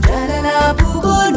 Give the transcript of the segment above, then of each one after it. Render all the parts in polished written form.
Jaalala bu'uura.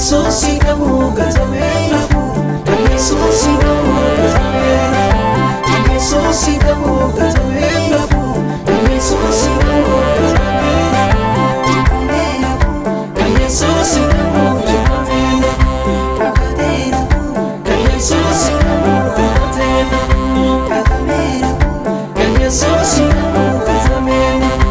Yesuus si qabu gatamee nafu, kan Yesuus si qabu gatamee nafu, kan Yesuus si qabu gatamee nafu, kan Yesuus si qabu gatamee nafu, kan Yesuus si qabu gatamee nafu, kan Yesuus si qabu gatamee nafu, kan Yesuus si qabu gatamee nafu.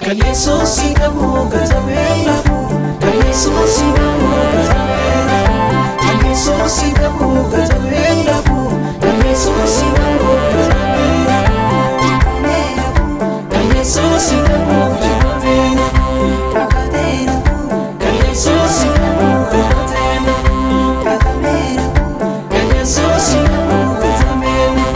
Kan Yesuus si qabu gatamee nafu, kan Yesuus si qabu gatamee nafu, kan Yesuus si qabu gatamee nafu, kan Yesuus si qabu gatamee nafu, kan Yesuus si qabu gatamee nafu, kan Yesuus si qabu gatamee nafu, kan Yesuus si qabu gatamee nafu.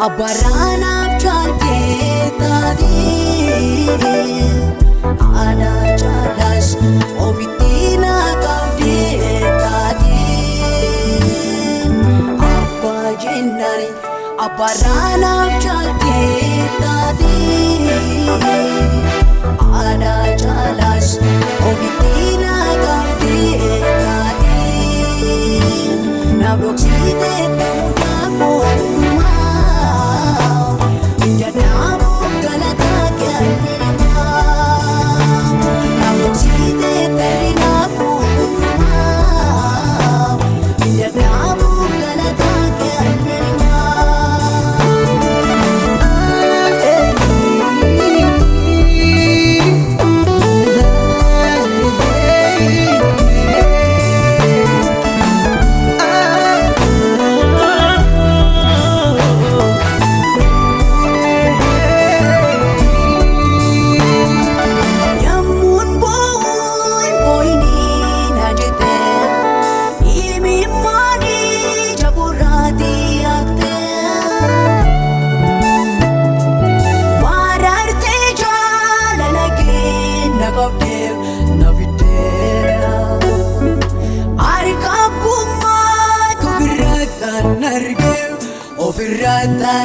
Abaranaaf caaltee taatee ana caalaas ofitti na qabdee taatee abbaa jennaan abaranaaf caaltee taatee ana caalaas ofitti na qabdee taatee na dhoksitee ta'uu mootummaa.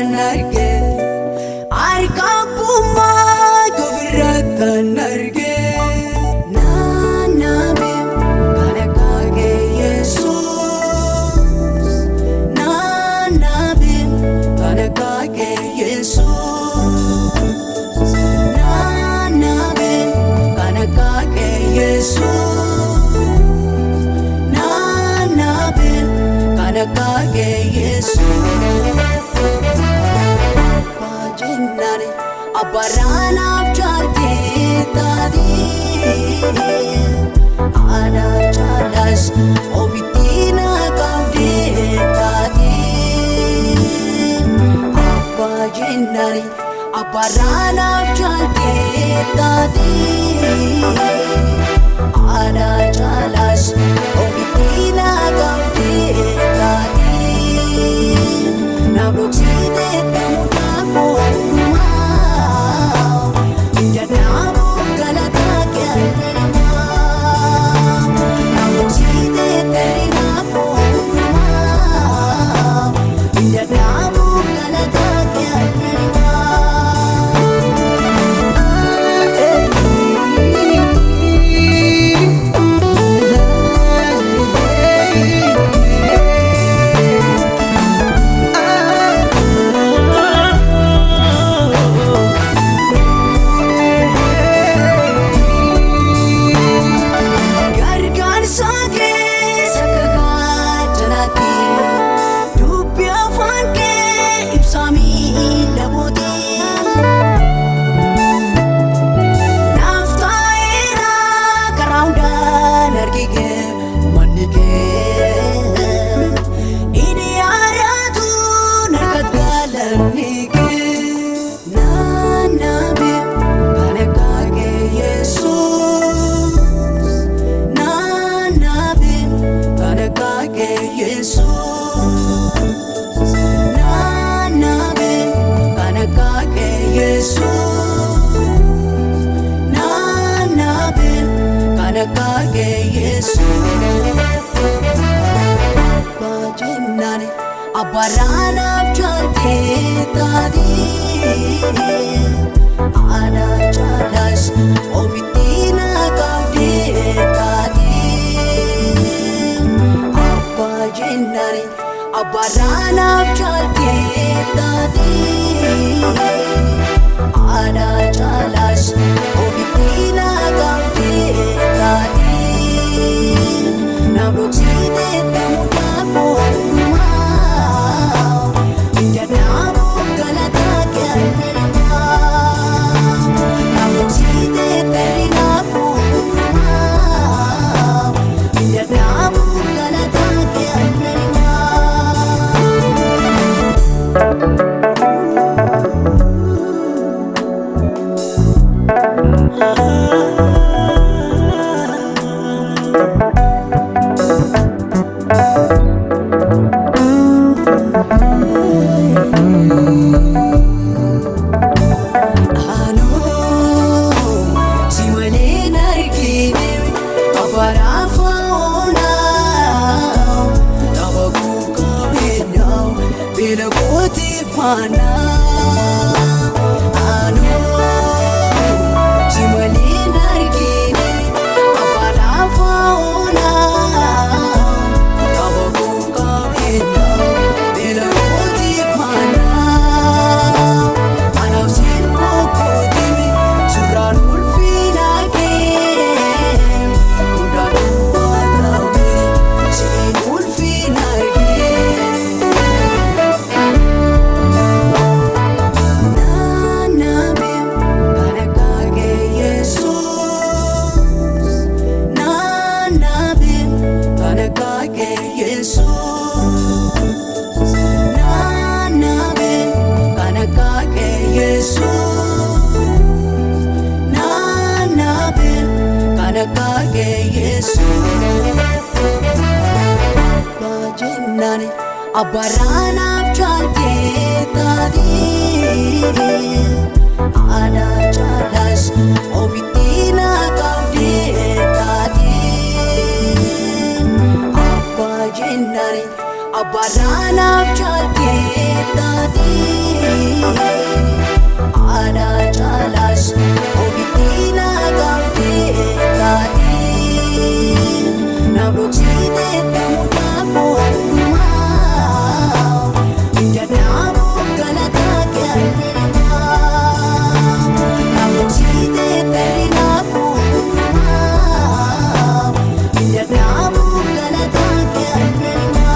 Arge harka abbummaa gobirratti arge naannabee kan akka kee Yesuus naannabee kan akka kee Yesuus naannabee kan akka kee Yesuus naannabee kan akka kee Yesuus. Abaranaaf jaaltee taatee ana jaalas ofitti na qabdee taatee abbaa jennaan abaranaaf jaaltee taatee ana jaalas ofitti na qabdee taatee na dhoksitee mudaa koo. Abaranaaf jaaltee taatee ana jaalas ofitti na qabdee taatee abbaa jennaan abaranaaf jaaltee taatee ana jaalas ofitti na qabdee taatee na dhoksitee mudaa koo. Abaranaaf jaaltee taatee ana jaalas ofitti na qabdee taatee abbaa jennaan abaranaaf jaaltee taatee. Aadaa caalaas ofitti naagaamtee taatee naaf dhoksitee ta'uudhaan mootummaa dadhaabuu galataa kennimaa naaf dhoksitee ta'inaa mootummaa dadhaabuu galataa kennimaa.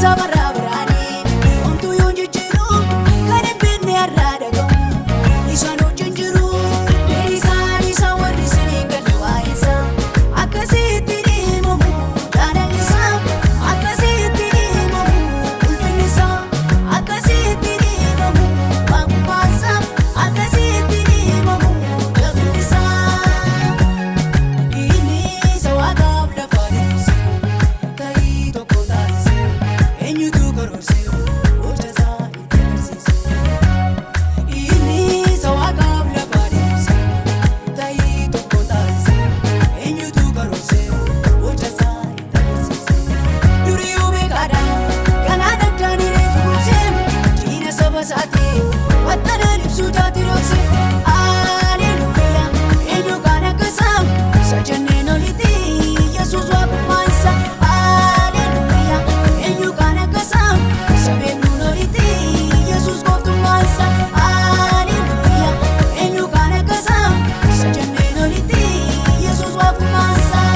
Sabara baraani Omtu yoon jijjiiru kan hin beekne har'aa dhagahu isaan wajjin jiru isaan isa warri siniin galle waa'ee isaa akkasitti dhiimamu jaalalli isaa akkasitti dhiimamu ulfinni isaa akkasitti dhiimamu waaqummaan isaa akkasitti dhiimamu jabinni isaa. Inni isa waaqaaf lafa deemse ta'ii tokko taasise eenyutu karoorse gocha isaa itti agarsiise. Inni isa waaqaaf lafa deemse ta'ii tokko taasise eenyutu karoorse gocha isaa itti agarsiise. Duriyyuu beekaadha galaana addaan reefu gubse diina saba isaati wattanaan ibsuu taate dhookse. Haleluuyaa eenyu kan akka isaa isa jenneen olitti Yesuus waaqummaa isaa. Haleluuyaa eenyu kan akka isaa isa beeknuun olitti Yesuus gooftummaa isaa. Haleluuyaa eenyu kan akka isaa isa jenneen olitti Yesuus waaqummaa isaa.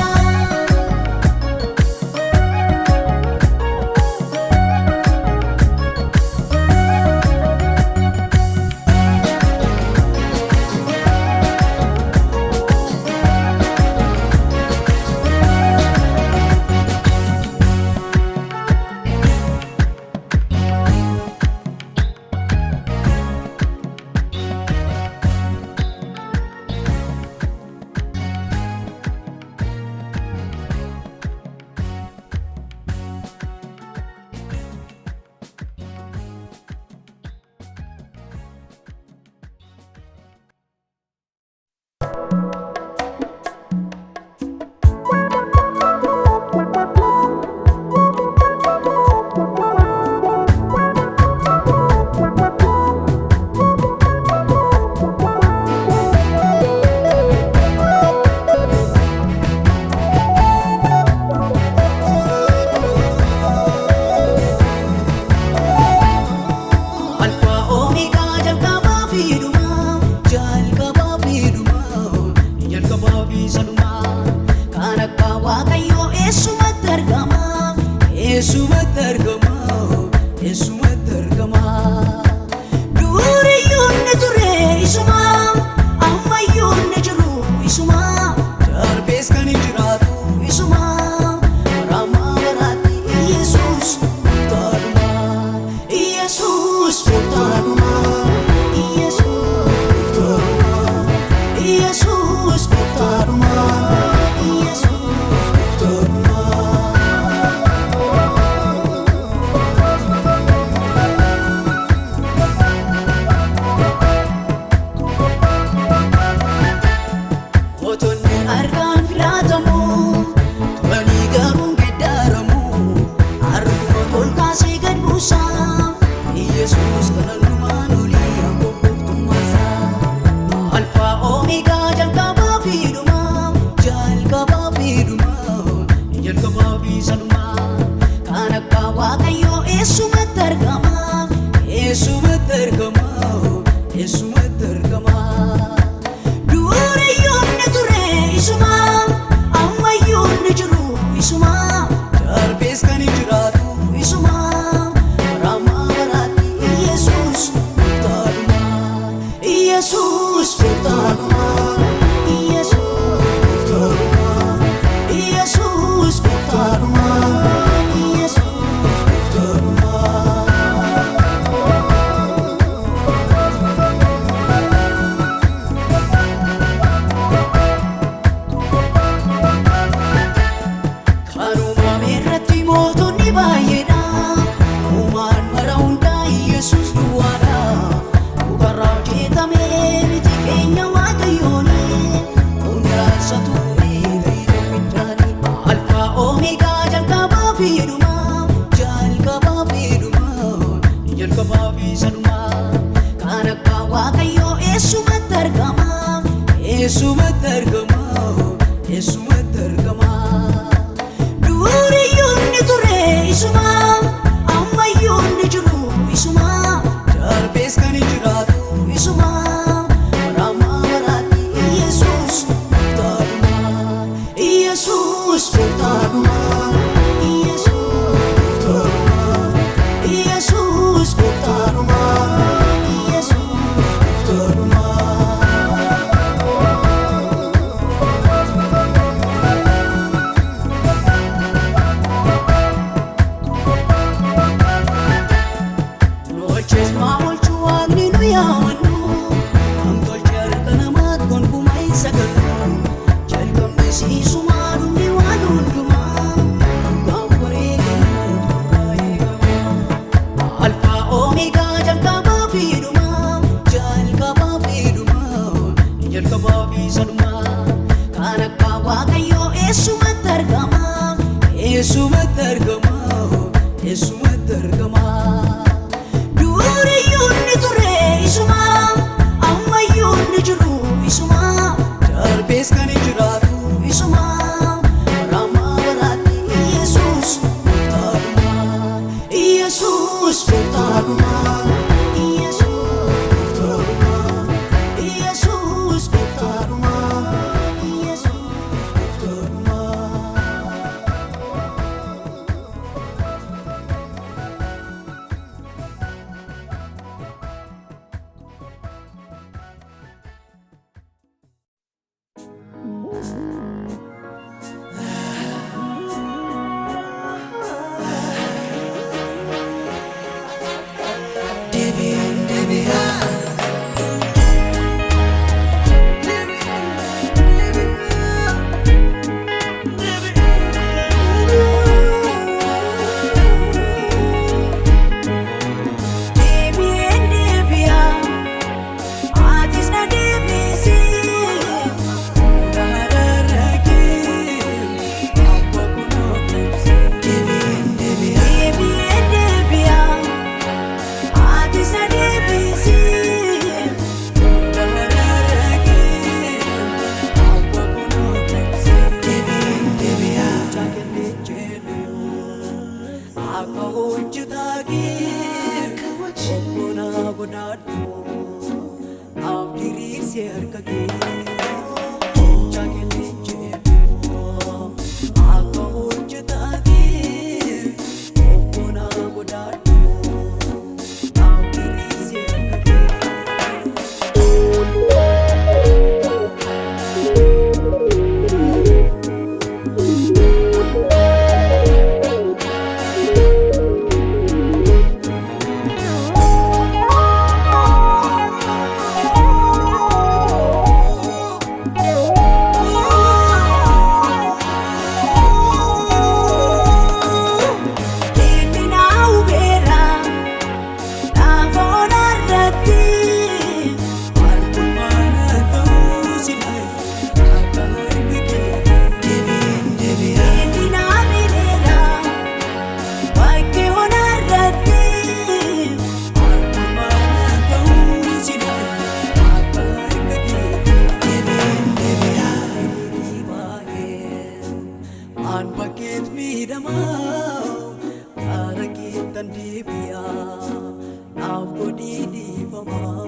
Alfaa Omeegaa jalqabaa fi dhumaa jalqabaa fi dhumaa jalqabaa fi sadumaa kan akka Waaqayyoo eessumatti argama eessumatti argama eessumatti argama. Duriyyuu ni ture isuma ammayyuu ni jiru isuma darbees kan hin jiraatu isuma baraamaa baraatti Yesuus gooftaadhuma Yesuus gooftaadhuma Yesuus gooftaadhuma Yesuus gooftaadhuma Yesuus gooftaadhuma. Mootonni harkaan filatamu turanii garuu geeddaramu harkuma tolkaasee gad buusa Yesuus kan hundumaan olii aangoo gooftummaa isaa. Alfaa Omeegaa jalqabaa fi dhumaa jalqabaa fi dhumaa jalqabaa fi sadumaa kan akka Waaqayyoo eessumatti argama eessumatti argama eessumatti argama. Duriyyuu ni ture isuma ammayyuu ni jiru isuma darbees kan hin jiraatu isuma baraamaa baraatti Yesuus gooftaadhuma Yesuus gooftaadhuma Yesuus gooftaadhuma Yesuus gooftaadhuma Yesuus gooftaadhuma. Kan uumame irratti mootonni baay'eedha. Uumaan mara hundaa Yesuus duwwaadha. Mukarraa hojjetame miti keenya Waaqayyooni. Hundaa isatu ta'ee tokkichaani. Alfaa Omeegaa jalqabaa fi dhumaa jalqabaa fi dhumaa jalqabaa fi sadumaa kan akka Waaqayyoo eessumatti argama eessumatti argama eessumatti argama. Duriyyuu ni ture isuma ammayyuu ni jiru isuma darbees kan hin jiraatu isuma baraamaa baraatti Yesuus gooftaadhuma Yesuus gooftaadhuma Yesuus gooftaadhuma. Eessumatti argama? Eessumatti argama? Eessumatti argama? Duriyyuu ni ture isuma, ammayyuu ni jiru isuma, darbees kan jiraatu isuma. Baraamaa baraatti Yesuus gooftaadhuma, Yesuus gooftaadhuma, Yesuus gooftaadhuma, Yesuus gooftaadhuma, Yesuus gooftaadhuma. Deebi'een deebi'aa. Deebi'een deebi'aa, atis na deebisee, fuula rarra'ee, akka kunoo ibsee. Deebi'een deebi'aa. Deebi'een deebi'aa, atis na deebisee, fuula rarra'ee, akka kunoo ibsee. Deebi'een deebi'aa. Chaakillee jedhu akka hojjetaa kee obbo godhaadhu naaf diriirsee harka kee. Chaakillee jedhu akka hojjetaa kee obbo godhaadhu naaf diriirsee harka kee. Inni na hubeera lafa onarratti Qulqulmaana ta'uu silaa akka harki kee. Deebi'een deebi'aa. Inni na miidheera bakkee onarratti Qulqulmaana ta'uu silaa akka harki kee. Deebi'een deebi'aa. An bakkeet miidhamaa karaa keettan deebi'aa naaf godhii dhiifamaa.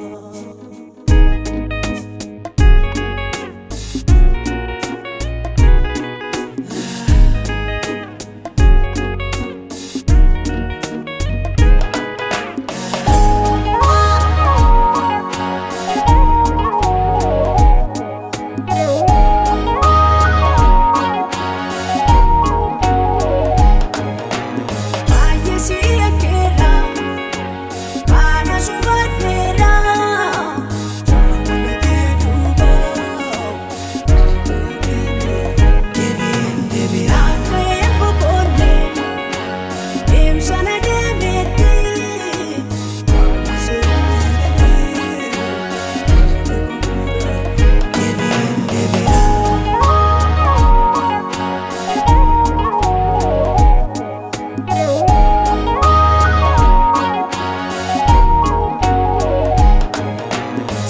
Baay'ee si yakkeera kana sumadheera Jaalala kee duuba Deebi'een deebi'aa. Akka hin boqonne deemsa na deemeetti Deebi'een deebi'aa.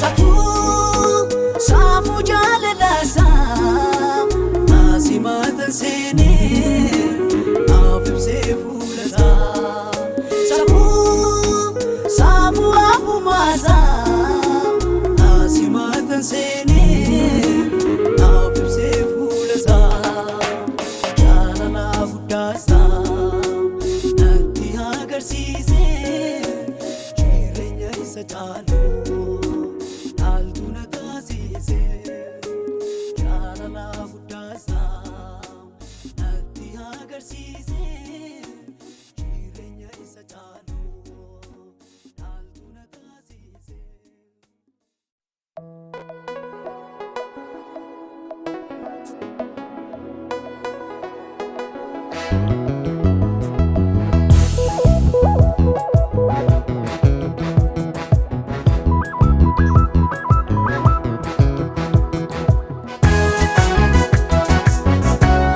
Safuu saafuu jaalalaasaa Asimaatan seenee naaf ibsee fuulasaa. Safuu saafuu abbumaasaa Asimaatan seenee naaf ibsee fuulasaa. Jaalala guddaasaa natti agarsiisee jireenya isa caalu dhaaltu na taasisee. Jaalala guddaasaa natti agarsiisee jireenya isa caalu dhaaltu na taasisee. Thank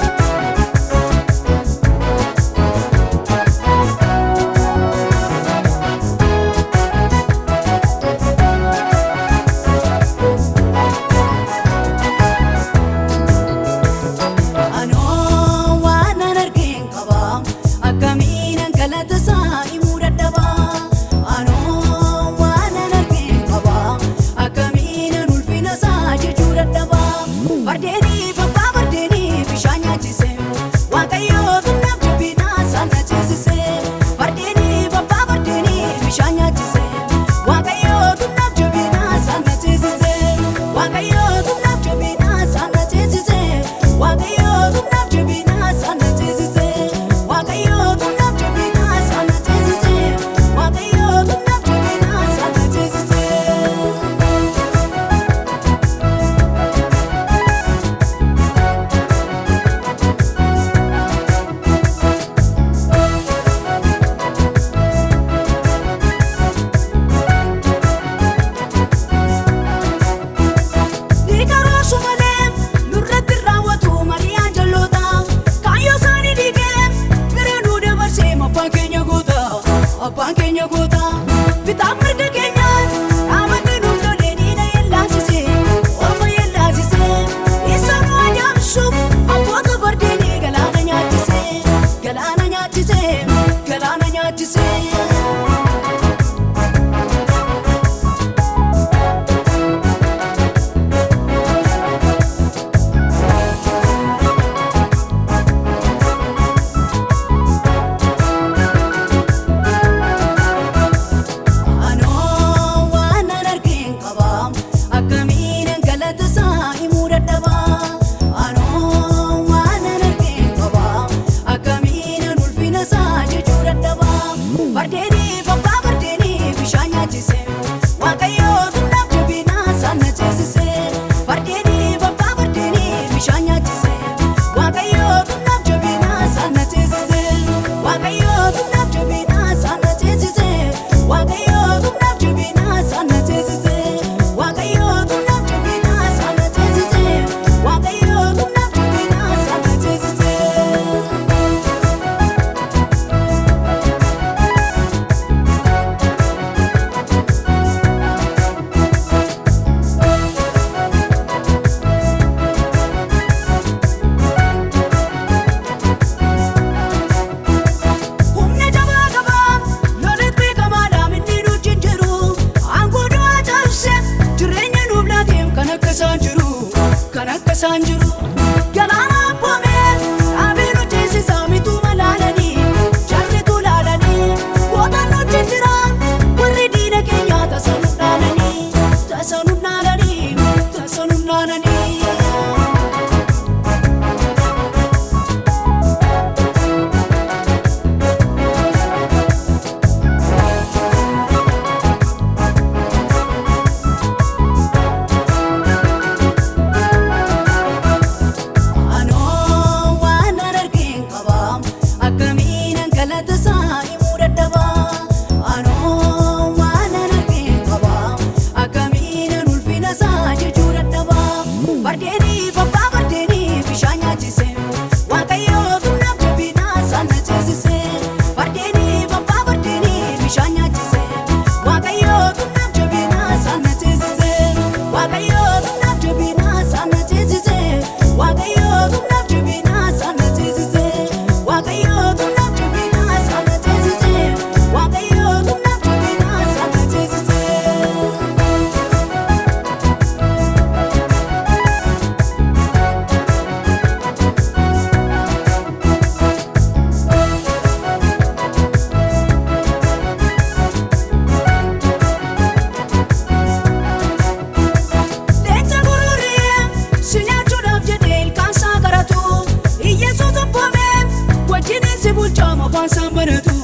Afaan isaan banatu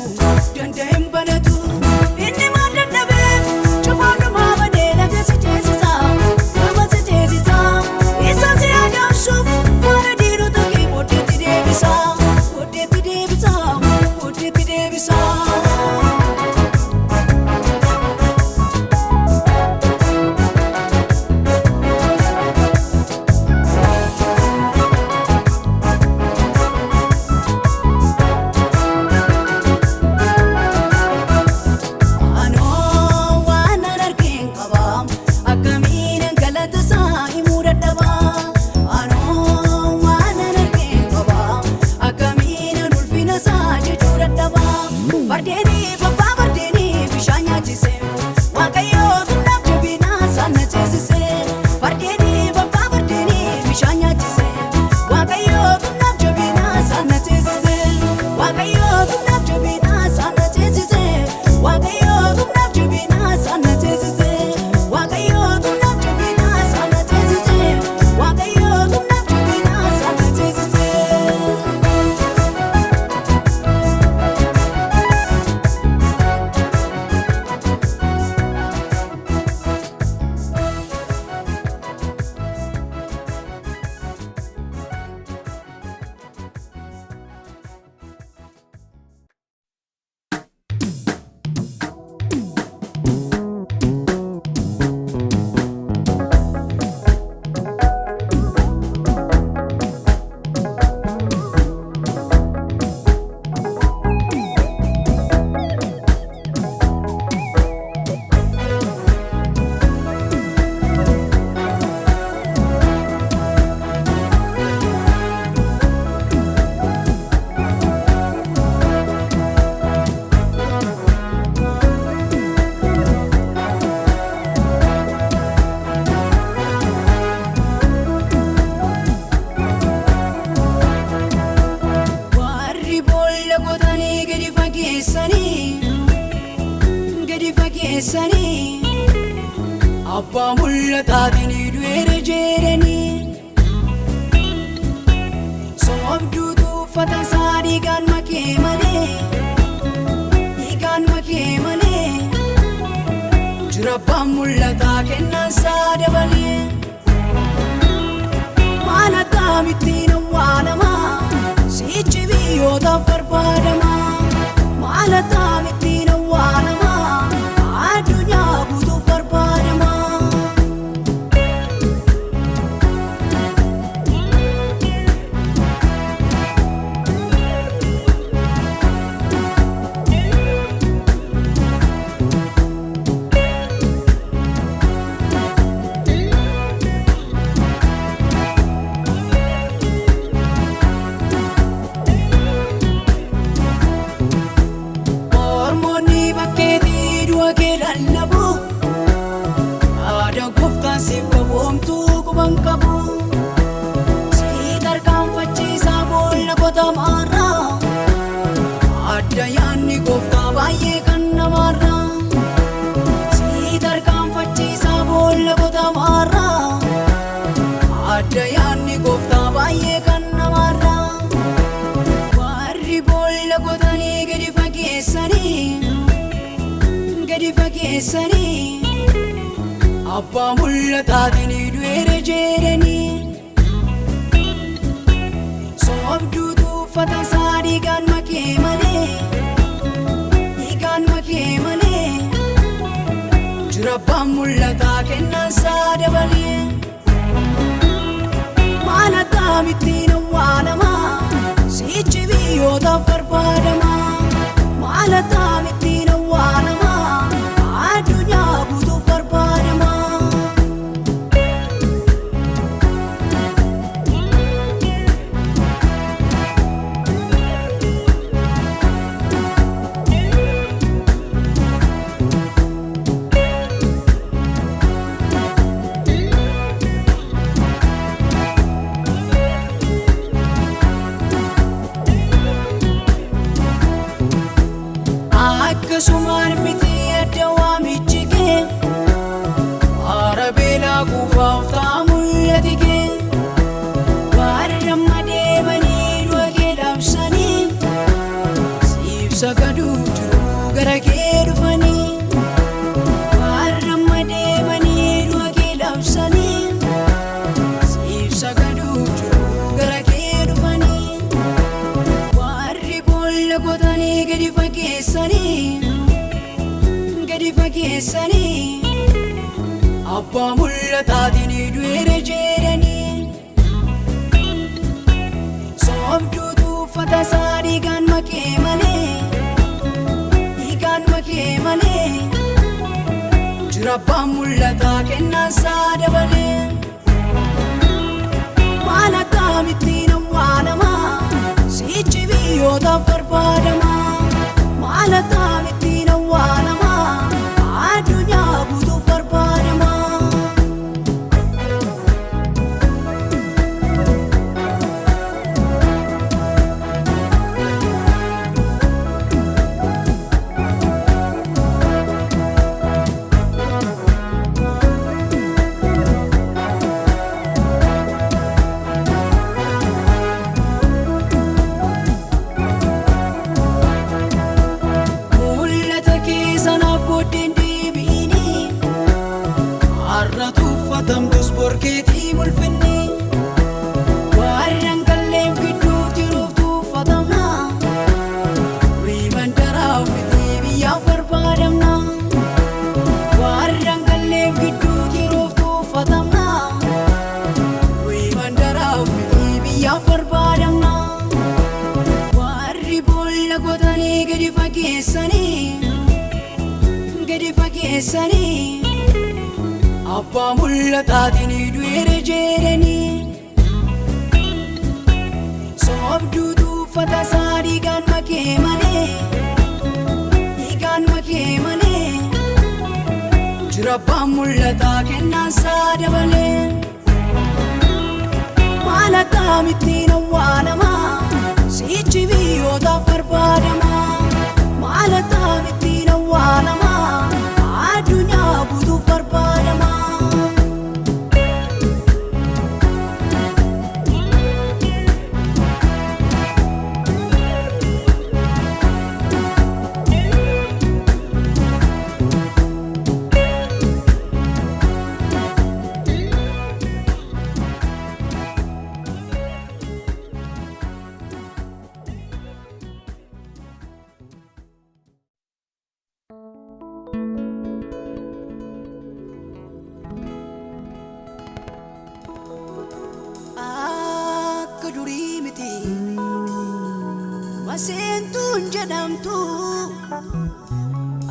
danda'een banatu. Inni maal dadhabee cufaadhumaa banee laga si ceesisa. Nama si ceesisa. Isa si adamsuuf faana diinota kee booddeetti deebisa. Booddeetti deebisa. Booddeetti deebisa. Anoo waan an argeen qaba akkamiin galata isaa himuu dadhaba. Anoo waan an argeen qaba akkamiin ulfina isaa jechuu dadhaba. Fardeenii babbaa fardeenii bishaan nyaachise Waaqayyoo humnaaf jabina isaan na ceesise. Fardeenii babbaa fardeenii bishaan nyaachise Waaqayyoo humnaaf jabina isaan na ceesise. Waaqayyoo humnaaf jabina isaan na ceesise. Waaqayyoo humnaaf jabina isaan na ceesise. Waaqayyoo humnaaf jabina isaan na ceesise. Waaqayyoo humnaaf jabina isaan na ceesise. Warri boolla qotanii gadi fageessanii gadi fageessanii abbaa mul'ataatiin du'eera jedhanii soobduutu uffata isaa dhiigaan makee malee dhiigaan makee malee jira abbaan mul'ataa kennaan isaa dabalee maal akkamittiin awwaalama sichi biyyootaaf barbaadama maal akkamittiin awwaalama addunyaa guutuuf barbaadama. Mormoonni bakkeetii du'a kee lallabu. Aadaa gooftaan siif qaboomtuu quban qabu. Si tarkaanfachiisaa boolla qotamaarra. Adda yaadni gooftaa baay'ee kan namaarra. Si tarkaanfachiisaa boolla qotamaarra. Adda yaadni gooftaa baay'ee kan namaarra. Warri boolla qotanii gadi fageessanii gadi fageessanii abbaa mul'ataatiin du'eera jedhanii soobduutu uffata isaa dhiigaan makee malee dhiigaan makee malee jira abbaan mul'ataa kennaan isaa dabalee maal akkamittiin awwaalama sichi biyyootaaf barbaadama maal akkamittiin awwaalama addunyaa guutuuf barbaadama. Akkasumaan miti adda waamichi kee haara beelaa kuufaaf ta'a mul'ati kee warra amma deemanii du'a kee labsanii si fageessanii abbaa mul'ataatiin du'eera jedhanii soobduutu uffata isaa dhiigaan makee malee dhiigaan makee malee jira abbaan mul'ataa kennaan isaa dabalee maal akkamittiin awwaalamaa sichi biyyootaaf barbaadamaa maal akkamittiin awwaalamaa addunyaa guutuuf barbaadamaa. Mul'ata keessanaaf booddeen deebi'ini har'a tuffatamtus borkeetii mul'finni warreen qalleef gidduuf jiruuf tuffatamna mandaraaf miti biyyaaf barbaadamna warreen qalleef gidduu jiruuf tuffatamna mandaraaf miti biyyaaf barbaadamna. Warri boolla qotanii gadi fageessanii gadi fageessanii abbaa mul'ataatiin du'eera jedhanii soobduutu uffata isaa dhiigaan makee malee dhiigaan makee malee jira abbaan mul'ataa kennaan isaa dabalee maal akkamittiin awwaalamaa sichi biyyootaaf barbaadamaa maal akkamittiin awwaalamaa addunyaa guutuuf barbaadamaa. Akka durii miti maseentuun jedhamtu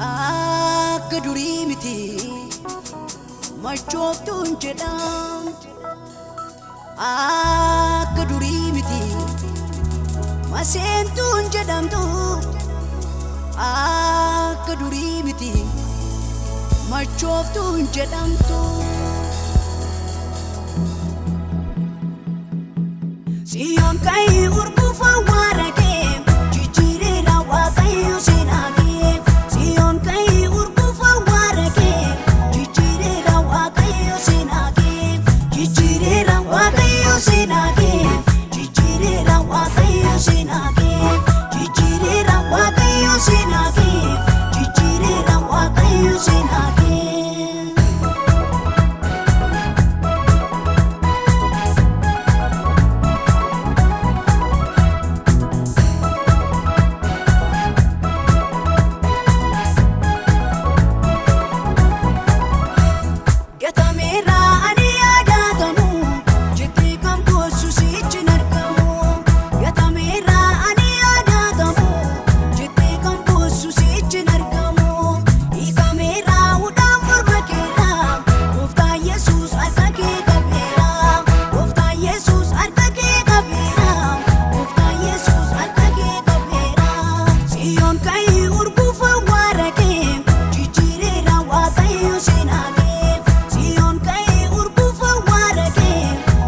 akka durii miti machooftuun jedhamtu akka durii miti maseentuun jedhamtu akka durii miti machooftuun jedhamtu. Siyoon ka'ii urgufa waara kee jijjiireera waaqayyo seenaa kee. Siyoon ka'ii urgufa waara kee jijjiireera waaqayyo seenaa kee. Jijjiireera waaqayyo seenaa kee. Jijjiireera waaqayyo seenaa kee. Jijjiireera waaqayyo seenaa kee. Jijjiireera waaqayyo seenaa kee. Gatameera ani yaadatamu jettee kan boossu sichi hin argamu. Gatameera ani yaadatamu jettee kan boossu sichi hin argamu. Hiikameera hudhaan morma keera gooftaan Yesuus harka kee qabeera. Gooftaan Yesuus harka kee qabeera. Gooftaan Yesuus harka kee qabeera. Siyoon ka'ii urgufa waara kee jijjiireera waaqayyo seenaa kee. Siyoon ka'ii urgufa waara kee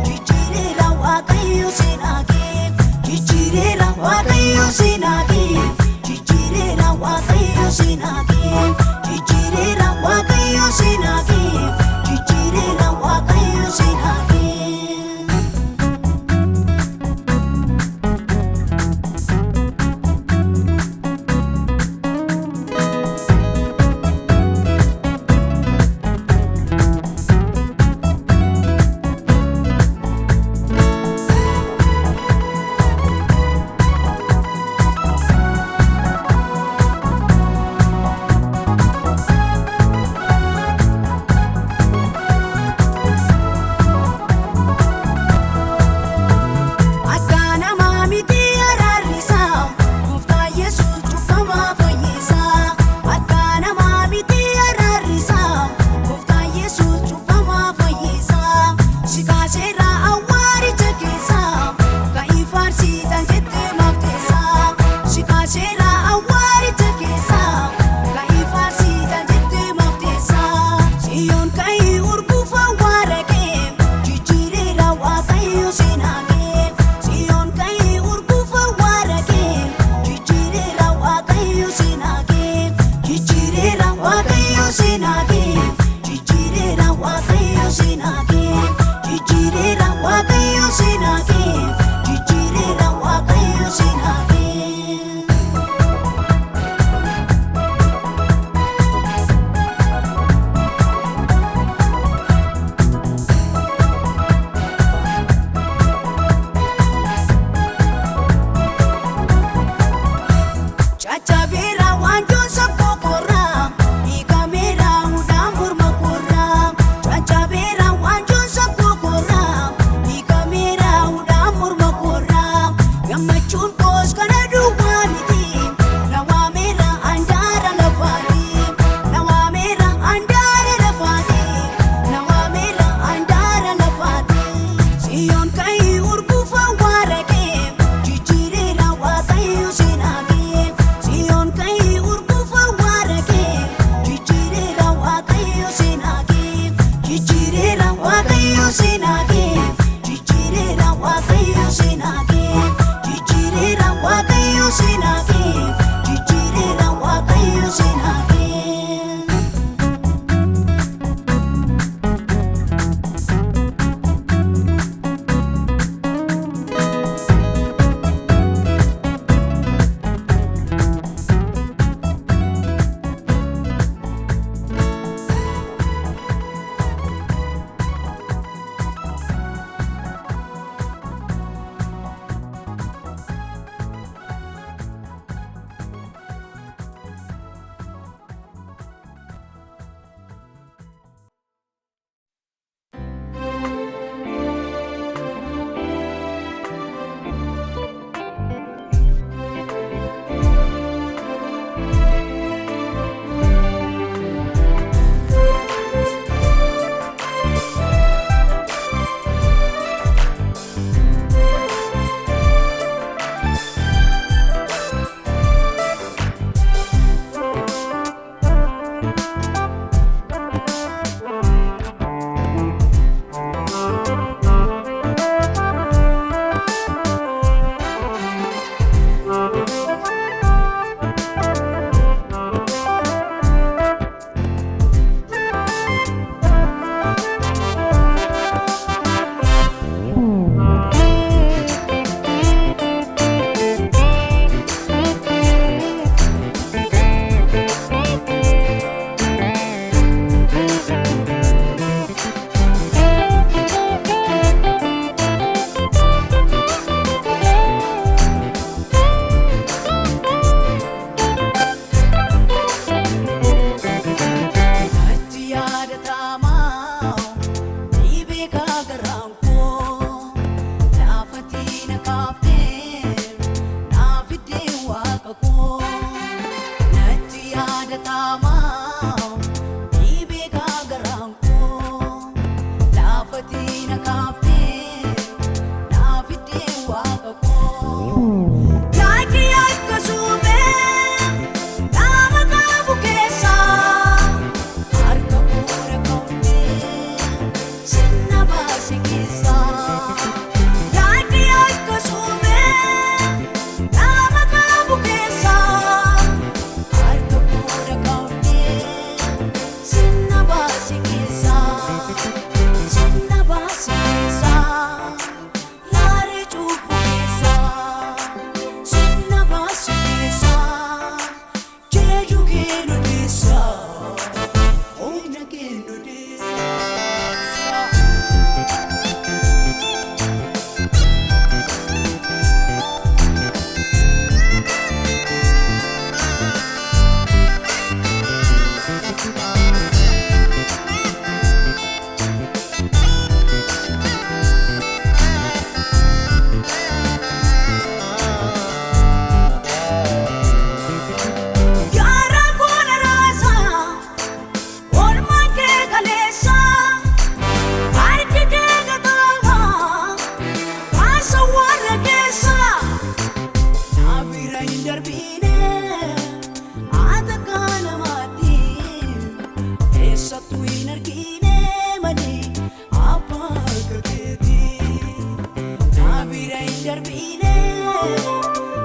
jijjiireera waaqayyo seenaa kee. Jijjiireera waaqayyo seenaa kee. Jijjiireera waaqayyo seenaa kee. Jijjiireera waaqayyo seenaa kee. Jijjiireera waaqayyo seenaa kee.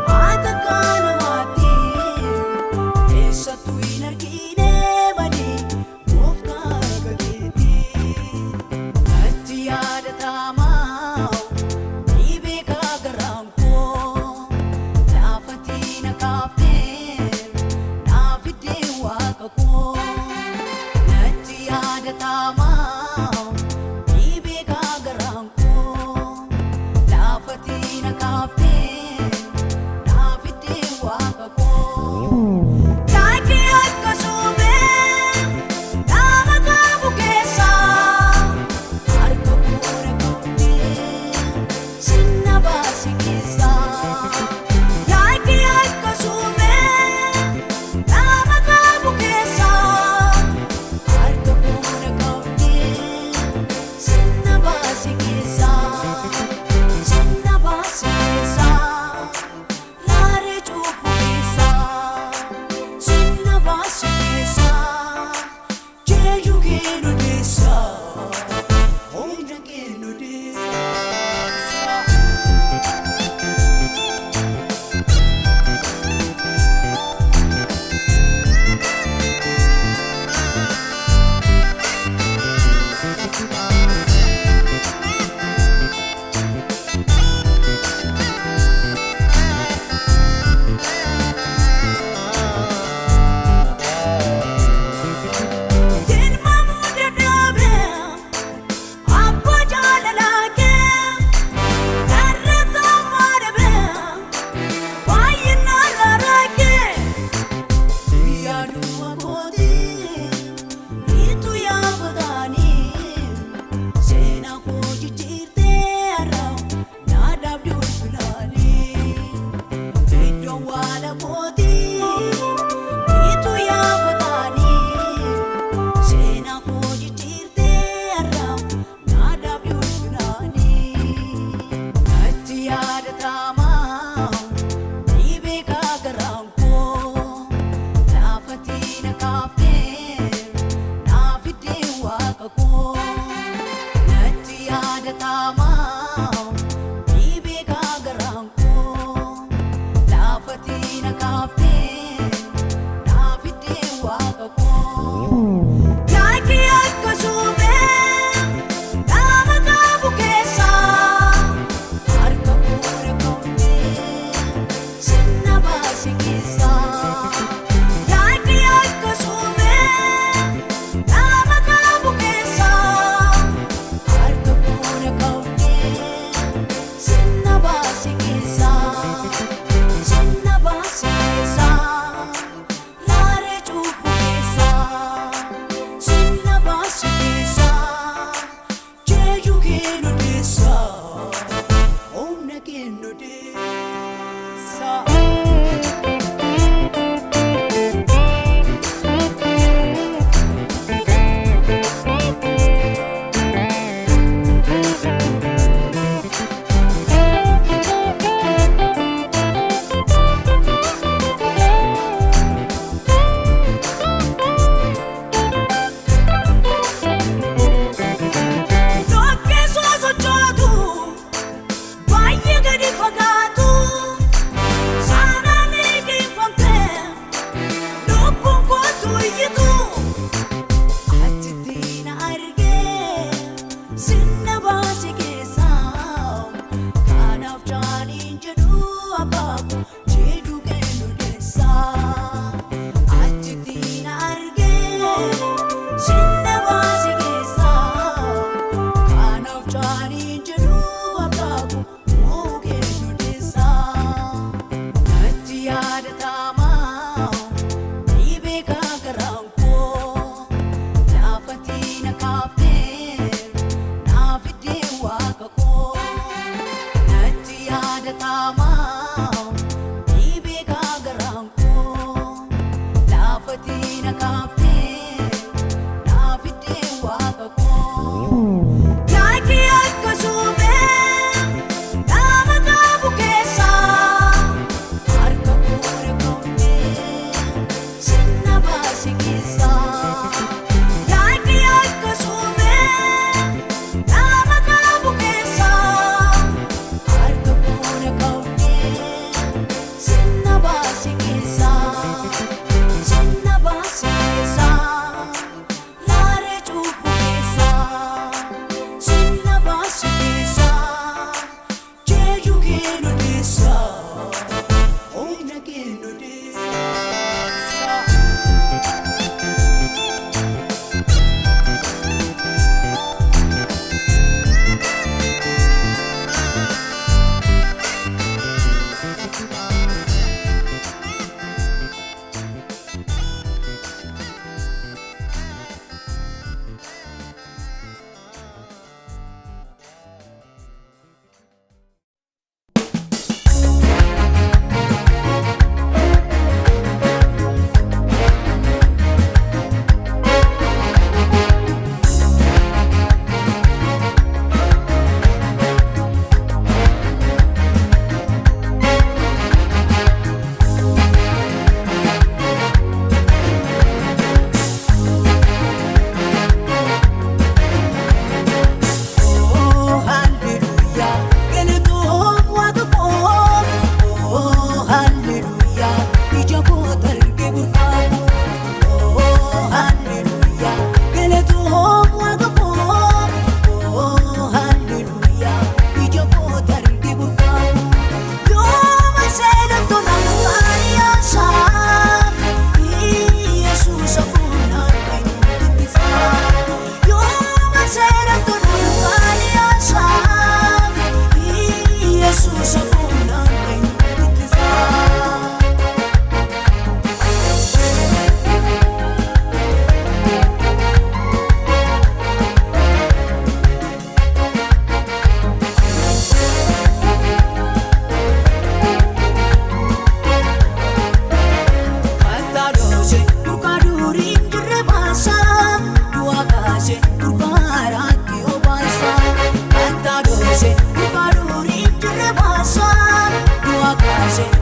Haata kana maatii eessattuu hin argine malee gooftaa akka keetii. Natti yaadatamaa ni beekaa garaan koo laafatii na kaaftee naa fiddee waaqa koo. Natti yaadatamaa ni beekaa garaan koo laafatii na kaaftee naa fiddee waaqa koo. Taakii akka suphee nama qabu keessaa harka koora qabdee sinna baase keessaa. Taakii akka suphee nama qabu keessaa harka koora qabdee sinna baase keessaa. Sinna baase keessaa. Laaree cuubbuu keessaa. Sinna baase keessaa. Jeeyu keenu deessaa. Humna keenu deessaa. Tilmaamuu dadhabee abbaa jaalalaa kee tarreeffamaa dhabee baay'inaan rarraaqee yaaduma kootii niitu yaafataanii seenaa koo jijjiirtee har'a naa dhaabdee ulfinaanii. Iddoo waala kootii niitu yaafataanii seenaa koo jijjiirtee har'a naa dhaabdee ulfinaanii. Natti yaadatamaa ni beekaa garaan koo laafatii na kaaftee naa fiddee waaqa koo. Natti yaadatamaa ni beekaa garaan koo laafatii na kaaftee.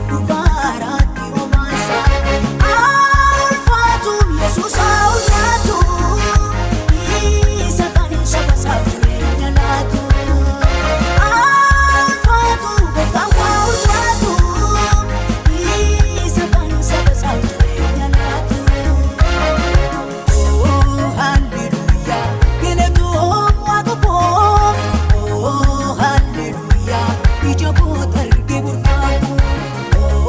Dubaaraatti obaasa. Ulfaatu Yesuus ulfaatu, isa kan saba isaaf jireenya laatu. Ulfaatu gooftaan waa ulfaatu, isa kan saba isaaf jireenya laatu. Oh hallelujah, galatoom waaqa koo. Oh hallelujah, ija koota argee burqaa koo.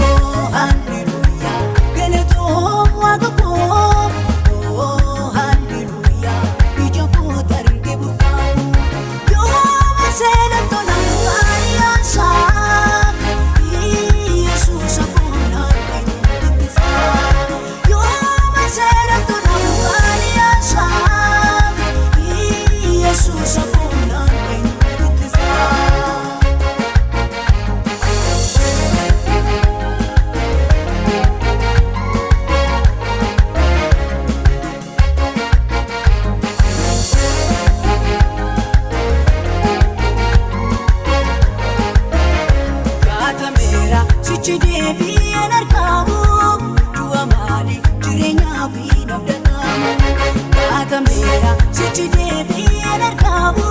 Oh hallelujah, galatoom waaqa koo. Oh hallelujah, ija koota argee burqaa koo. Yooma seenaaf tolaan baay'aansaa, Yesuus afoonaan eenyutti Yooma seenaaf tolaan baay'aansaa, Yesuus afoonaan eenyutti. Gaatameera sichi deebi'een argamu, du'a maali jireenyaa fi nabdatamu. Gaatameera sichi deebi'een argamu.